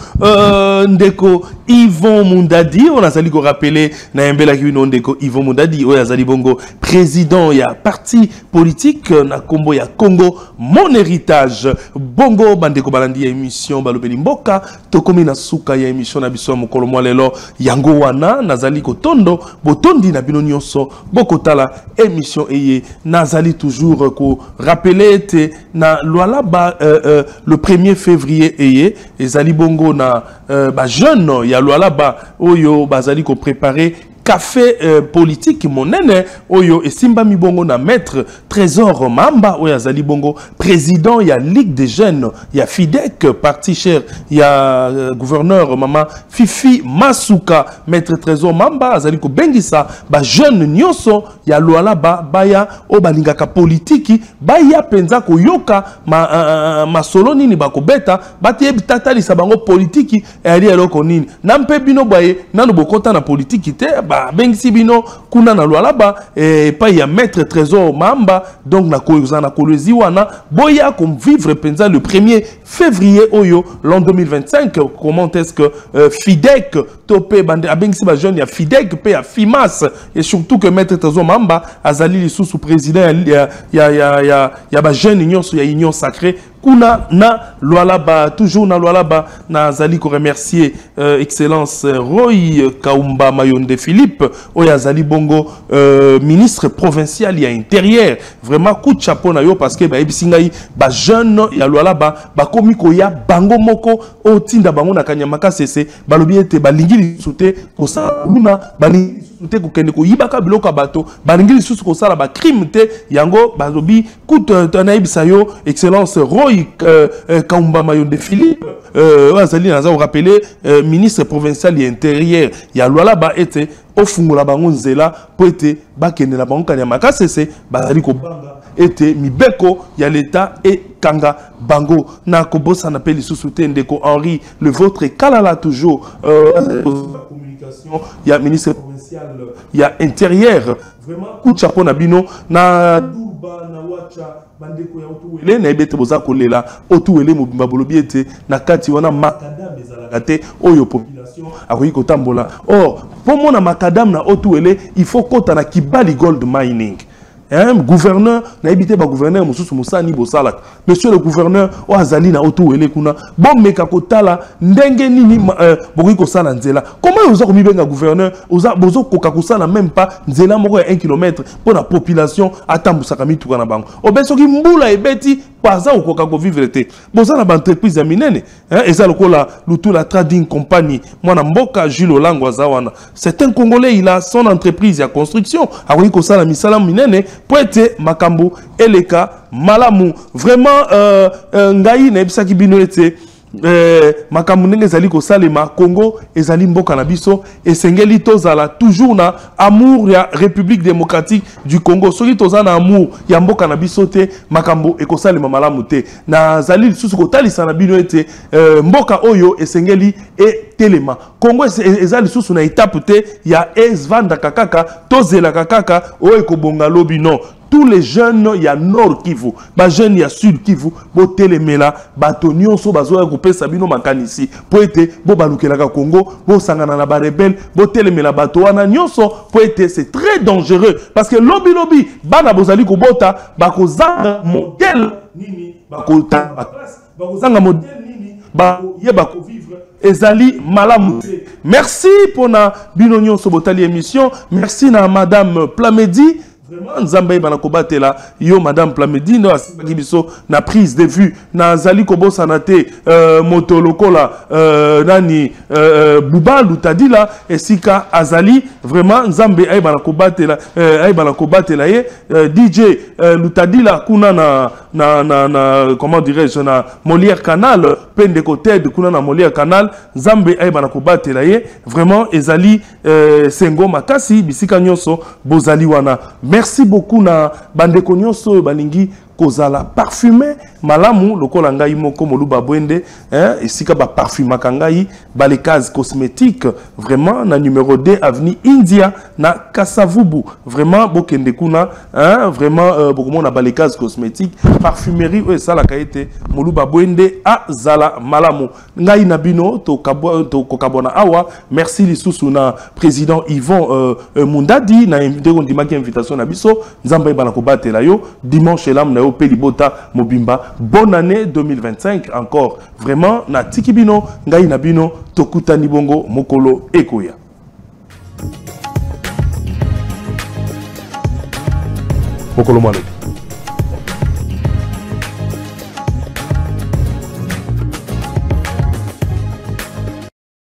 ndeko Yvon Mundadi. On azali ko rappeler na yembelaki bino ndeko Yvon Mundadi oyo azali bongo président ya parti politique na kombo ya Congo Mon Héritage. Bongo bandeko balandi ya émission Balobeli Mboka, tokomi na suka ya émission na biso ya mokolo mwa lelo. Yango wana nazali kotondo botondi na bino nyonso bokotala émission eye. Nazali toujours ko rappeler ete na Lualaba, le 1er février eye ezali bongo na ba jeune ya Lualaba oyo bazali ko préparer café politique monene oyo esimbami bongo na maître Trésor Mamba oyo azali bongo président ya Ligue des jeunes ya FIDEC, parti cher ya gouverneur mama Fifi Masuka. Maître Trésor Mamba azali kobengisa ba jeune nyonso ya Lualaba baya oyo balingaka politiki, baya mpenza koyoka masolo nini bakobeta, bateyebi tatalisa bango politiki eyali eloko nini. Na mpe bino boye nano bokota na politiki te, babengisi bino kuna na Lualaba epai ya maître Trésor Mamba. Donc na kozala na Kolwezi wana, boya kovivre mpenza le 1er février oyo l'an 2025, comment est-ce que FIDEC to mpe abengisi bajeune ya FIDEC mpe ya FIMAS, et surtout que maître Trésor Mamba azali lisusu président ya bajeune nyonso ya Union sacrée kuna na Lualaba. Toujours na Lualaba, nazali koremercier excellence Roy Kaumba Mayonde Philippe oyo azali bongo ministre provincial ya intérieur. Vraiment coup de chapeau na yo, parce que bayebisi ngai bajeune ya Lualaba bakomi koya bango moko otinda bango na Kanyama Kasese. Balobi ete balingi lisusu te kosala kuna, balingi lisusu te kokende koyibaka biloko ya bato, balingi lisusu kosala bacrime te. Yango balobi kutu nayebisa yo, excellence Roy Kaumba Mayonde Philippe, oyo azali, naza korappeler, ministre provincial ya intérieur ya Lualaba, ete ofungola bango nzela mpo ete bakende na bango Kanyama Kasese. Bazali kobanga ete mibeko ya leta ekanga bango. Na kobosana mpe lisusu te ndeko Henri Le Vôtre Kalala, toujours communication ya ministre provincial ya intérieur. Vraiment coup de chapeau na bino. Na Durba, na Wacha, bandeko ya Haut-Uele, nayebi ete boza kolela. Haut-Uele mobimba, bolobi ete na kati wana macadam ezalaka te oyo population akoki kotambola. Or mpo mona macadam na Haut-Uele, il faut kota na Kibali Gold Mining. Hein, gouverneur, nayebi te bagouverneur mosusu mosala nini bosalaka. Monsieur le gouverneur oyo azali na Haut-Uele kuna, bomeka kotala ndenge nini bokoki kosala nzela. Comment oza komibenga gouverneur, bozokoka kosala même pas nzela moko ya 1 km mpo na population atambusaka mituka na bango? Obe soki mbula ebeti, baza kokoka kovivre te. Boza na baentreprise ya minene, hein, eza lokola Lutula Trading Company. Mwana mboka Jules Olango aza wana, c'est un Congolais, il a son entreprise ya construction, akoki kosala misala minene po ete makambo eleka malamu. Vraiment, ngai nayebisaki bino ete makambo ndenge ezali kosalema, Congo ezali mboka na biso, esengeli tozala toujours na amour ya République démocratique du Congo. Soki toza na amour ya mboka na biso te, makambo ekosalema malamu te. Nazali lisusu kotalisa na bino ete mboka oyo esengeli etelema. Congo eza lisusu na etape te ya evandaka kaka, tozelaka kaka oyo ekobonga lobi. Non, tous les jeunes ya Nord Kivu, bajeune ya Sud Kivu, botelemela bato nyonso bazoya kopesa bino makanisi mpo ete bobalukelaka Congo, bosangana na barebele. Botelemela bato wana nyonso mpo ete c'est très dangereux, parce que lobi lobi bana bozali kobota bakozanga modèle nini bakotanga baclasse, bakozanga modèle nini bakoyeba kovivre. Ezali malamu te. Merci mpona bino nyonso botali émission. Merci na madame Plamedi. Vraiment, Nzambe ayeba na kobatela yo, madame Plamedi, nde asimbaki biso na prise de vue. Nazali kobosana te moto lokola nani, Buba Lutadila, esika azali. Vraiment, Nzambe ayeba na kobatela, ayeba na kobatela ye. DJ Lutadila kuna na, comment dirais-je, na Molière Canal, mpe ndeko Ted kuna na Molière Canal, Nzambe ayeba na kobatela ye. Vraiment ezali sengo makasi bisika nyonso bozali wana. Merci beaucoup na bandeko nyonso oyo balingi kozala parfume malamu lokola ngai moko Moluba Bwende, hein, esika ba parfumaka ngai Balekaz Cosmétique, vraiment na numéro 2 avenue India na Kasavubu. Vraiment bokende kuna, hein, vraiment bokomona Balekaz Cosmétique parfumerie oyo esalaka ete Moluba Bwende azala malamu. Ngai na bino tokokabwana awa. Merci lisusu na président Yvon Mundadi na ndenge ondimaki invitation na biso. Nzambe ayebana kobatela yo dimanche elamu na yo mpe libota mobimba. Bonne année 2025 encore. Vraiment natiki bino, ngai na bino tokutani bongo mokolo ekoya. Mokolo mwa lobi.